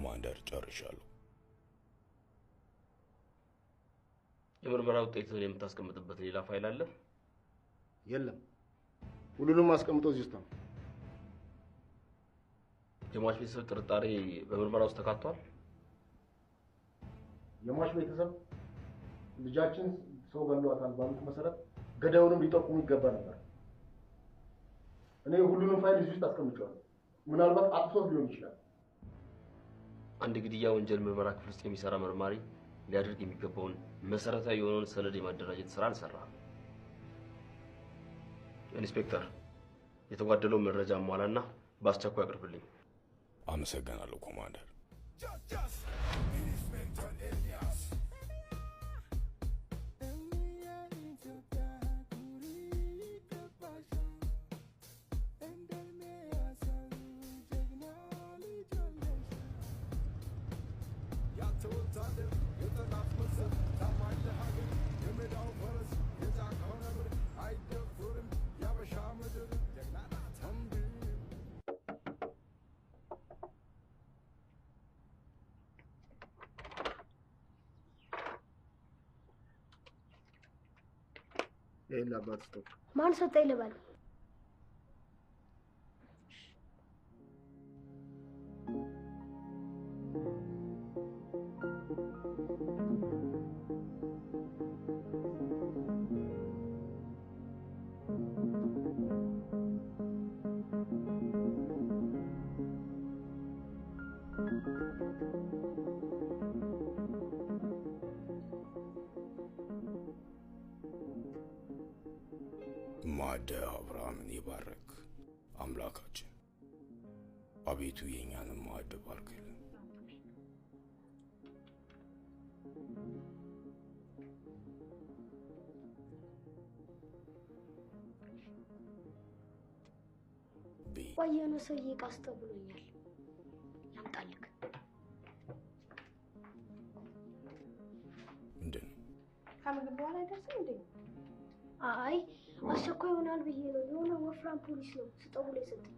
ኮማንደር ጨርሻለሁ። የምርመራ ውጤትን የምታስቀምጥበት ሌላ ፋይል አለ? የለም፣ ሁሉንም አስቀምጦ እዚህ ውስጥ ነው። የሟች ቤተሰብ ጥርጣሬ በምርመራ ውስጥ ተካቷል? የሟች ቤተሰብ ልጃችን ሰው ገሏታል ባሉት መሰረት ገዳዩንም ሊጠቁሙ ይገባ ነበር። እኔ ሁሉንም ፋይል እዚህ ውስጥ አስቀምጨዋለሁ። ምናልባት አጥፍቶት ሊሆን ይችላል። አንድ ግድያ ወንጀል ምርመራ ክፍል ውስጥ የሚሰራ መርማሪ ሊያደርግ የሚገባውን መሰረታዊ የሆነውን ሰነድ የማደራጀት ስራ አልሰራም። ኢንስፔክተር፣ የተጓደለውን መረጃ አሟላና በአስቸኳይ አቅርብልኝ። አመሰግናለሁ ኮማንደር። ይሄን ለአባት ስጠው። ማን ሰጠኝ ልበል? ማዕደ አብርሃምን ይባርክ አምላካችን። አቤቱ የእኛንም ማዕድ ባርክልን። ቆይ የሆነ ሰውዬ ዕቃ ስጠው ብሎኛል። ላምጣልክ። ምንድን ነው? ከምግብ በኋላ አይደርስም እንዴ? አይ አስቸኳይ ይሆናል ብዬ ነው። የሆነ ወፍራም ፖሊስ ነው ስጠው ብሎ የሰጠኝ።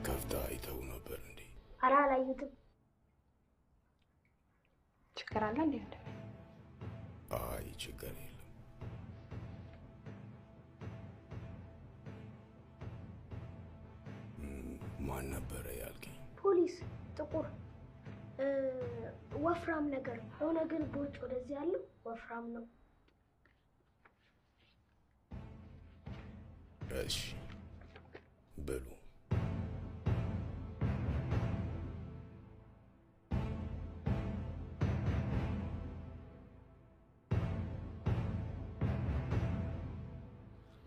ከፍታ አይተው ነበር እንዴ? ኧረ አላየሁትም። ችግር አለ እንዴ? አይ ችግር የለም። ማን ነበረ ያልከኝ? ፖሊስ፣ ጥቁር ወፍራም ነገር የሆነ ግን ቦጭ ወደዚህ ያለው ወፍራም ነው። እሺ ብሉ።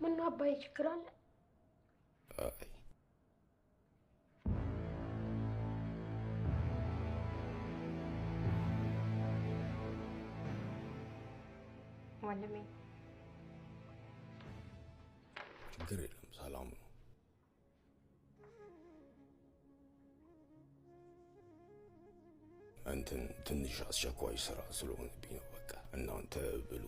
ምነው አባዬ ችግር አለ? አይ ወንድሜ ችግር የለም፣ ሰላም ነው። እንትን ትንሽ አስቸኳይ ስራ ስለሆነብኝ ነው። በቃ እናንተ ብሉ።